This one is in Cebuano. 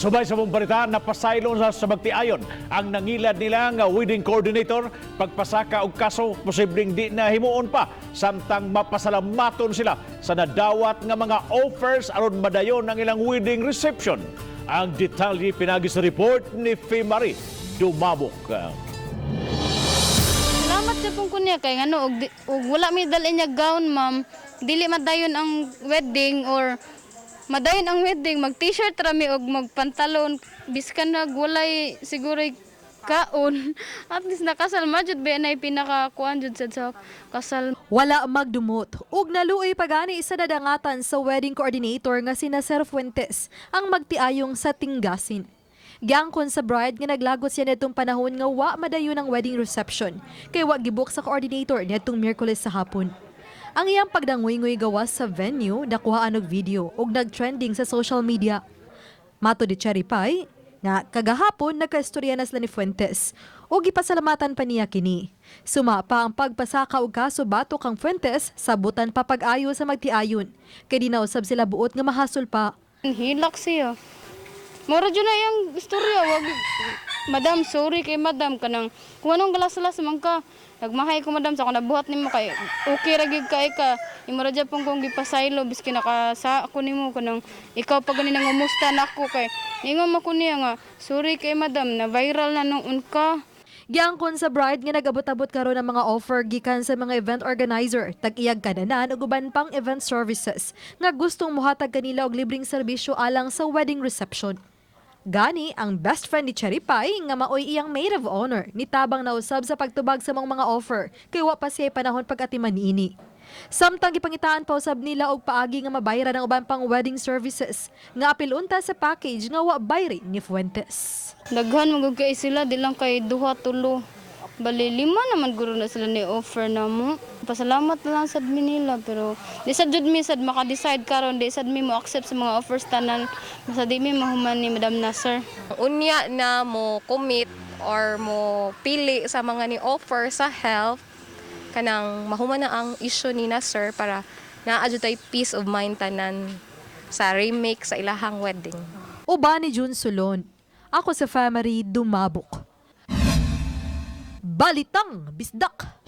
Subay sa mong balita, napasaylo sa magtiayon ang nangilad nila nga wedding coordinator. Pagpasaka og kaso, posibleng di na himuon pa samtang mapasalamaton sila sa nadawat nga mga offers aron madayon ang ilang wedding reception. Ang detalye pinagi sa report ni Marie Dumabok. Salamat sa pong kunya kay ngano og wala mi dal-i niya gown, ma'am, dili madayon ang wedding or madayon ang wedding, mag T-shirt ra mi og magpantalon, biskan nag walay siguro kaon, at least nakasal ma jud ba na pinaka kuan jud sad sa kasal. Wala magdumot ug naluoy pagani sa nadangatan sa wedding coordinator nga sina Sir Fuentes ang magtiayong sa Tingasin. Giangkon sa bride nga naglagot siya nitong panahon nga wa madayon ang wedding reception kay wa gibook sa coordinator nitong Miyerkules sa hapon. Ang iyang pagdanguy-nguy gawas sa venue nakuhaan og video ug nagtrending sa social media. Matod ni Cherry Pie, nga kagahapon nagkaistorya na sila ni Fuentes ug gipasalamatan pa niya kini. Suma pa ang pagpasaka og kaso batok kang Fuentes, sabutan pa pag-ayo sa magtiayon. Kay di na usab sila buot nga mahasol pa. Hilak siya. Mura jud na iyang istorya. Wag, madam, sorry kay madam. Kanang, kung anong galas-las man ka. Nagmahay ko, madam, sa ako nabuhat nimo kay okay ra gyud kay ka. Imo ra pong kong gipasaylo biski nakasa ako nimo, kanang ikaw pa gani nangumusta nako kay ningon man ko niya nga sorry kay madam na viral na nung unka. Giangkon sa bride nga nagabot-abot karon ang mga offer gikan sa mga event organizer, tag-iyag kananan ug uban pang event services nga gustong mohatag kanila og libreng serbisyo alang sa wedding reception. Gani, ang best friend ni Cherry Pie nga maoy iyang maid of honor nitabang na usab sa pagtubag sa mga offer kay wa pa siya panahon pag-atiman niini. Samtang gipangitaan pa usab nila og paagi nga mabayran ang uban pang wedding services nga apil unta sa package nga wa bayri ni Fuentes. Daghan man gud kay sila, di lang kay duha, tulo. Bali lima naman guro na sila ni offer na mo. Pasalamat na lang sad mi nila, pero di sad jud mi sad maka-decide karon, di sad mi mo accept sa mga offers tanan basta di mi mahuman ni Madam Nasser. Unya na mo commit or mo pili sa mga ni offer sa help kanang mahuman na ang issue ni na sir para naa jud tay peace of mind tanan sa remake sa ilahang wedding. Uban ni June Solon. Ako sa Family Dumabok. Balitang Bisdak!